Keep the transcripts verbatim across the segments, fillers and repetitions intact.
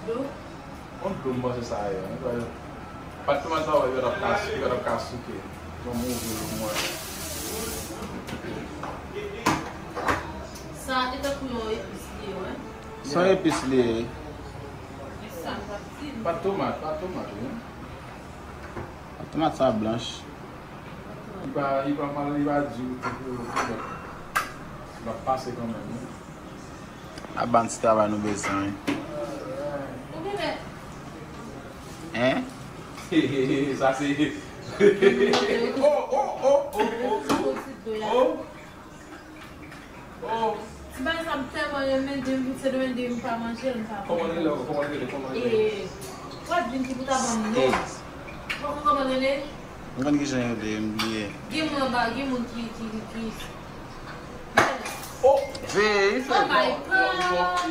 Yon dlo m panse sa ye. Pat tomat sa, yo t ap ka, yo t ap ka souke. Yon move l mwen. Sa, e tankou yon epis li ye, wè. Se yon epis li ye. E sa, sa di. Pat tomat, pat tomat, wi. Tomat sa blanch. Li pa, li pa mal, li pa di w pou, pou, pou, l ap pase kanmenm, wi. A ban ti travay nou bezwen, wi. Hein? Sa se. Oh, oh, oh, oh, oh, oh. Oh. Oh. Ti bagay sa m tèlman renmen, depi se demen de m pa manje l, m pa manje. Kòman l rele ankò? Kòman l rele? Kòman l rele? E, w ap vin ki pou ta ban m non. Ou pa konn kòman l rele? M konn ki jan l rele, m bliye. Gen moun anba, gen moun ki, ki, ki, ki. Oh! Veye, oh my God!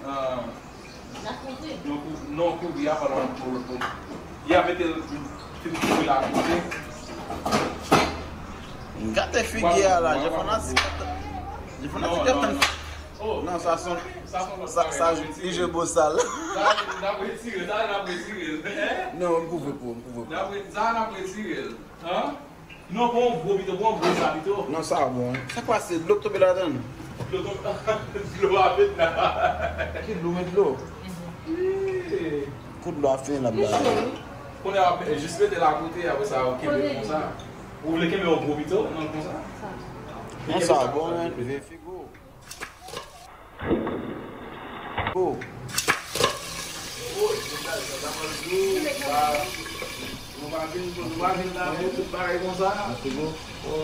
Ah. Non, kou-, non, kouvri a pa lwen pou, pou. Y a mete l, fin kouvri la kote. Gade figi a la, je fanatik. Je fanatik ap tann. Oh. Non, sa son, sa son sa, sa, li jwe bosal. Sa, n ap retire, sa, n ap retire. Hein? Non, m kouvri pou, m kouvri pou. N ap re-, sa, n ap retire l. Hein? Non, pran yon gwo pito, pran yon gwo sa pito. Non, sa bon. Sa k pase? Dlo k tonbe ladan l? Dlo tonbe, dlo a fenna. Ki dlo, men dlo? Ih. Kou dlo a fenna la. Kounye a, w ap jis mete l akote, apre sa, w kenbe l konsa. Ou vle kenbe yon gwo pito, non, konsa? Non, sa bon, men. Veye figo. Oh.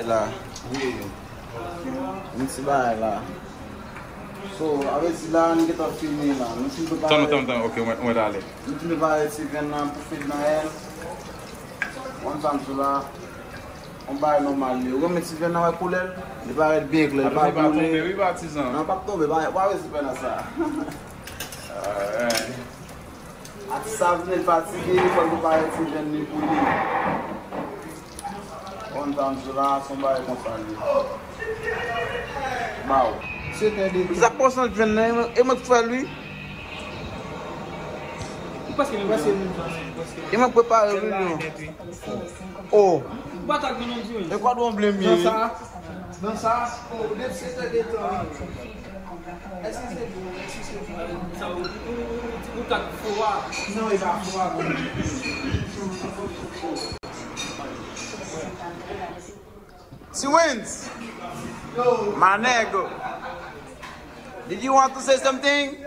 La. Yon ti bagay la. So, avè di la, nou gentan fini la. Nou fin prepare. Tann, tann, tann, ok, mwen, mwen ale. Nou fin prepare ti vyann nan pou fè nan el. Konn sa m sou la. Yon bagay nòmal li. Ou renmen ti vyann nan, wè koulè l? Li parèt byen klè, li pa tonbe, wi, patizan. Non, pa tonbe, pa, pa respè nan sa. Atis sa vin fatige, fò l prepare ti vyann li pou li. Konn sa m sou la, se yon bagay konsa li. Baw. Se tè de. Sa konsa l vyann nan, e mwen k fè l, wi. Ou prèske menm jan. Prèske menm jan, prèske. E mwen prepare l, wi, non. Oh. Ou pa ta grenn, non, di, wi. E kwa dwon blem ye? Nan sa, nan sa, oh, depi se tè de tan, wi. Èske se bon? Èske se bon? Sa, ou, ou, ou, ou, ou ta fò a? Non, e pa fò a, bon. T-Wins, my nigga, did you want to say something?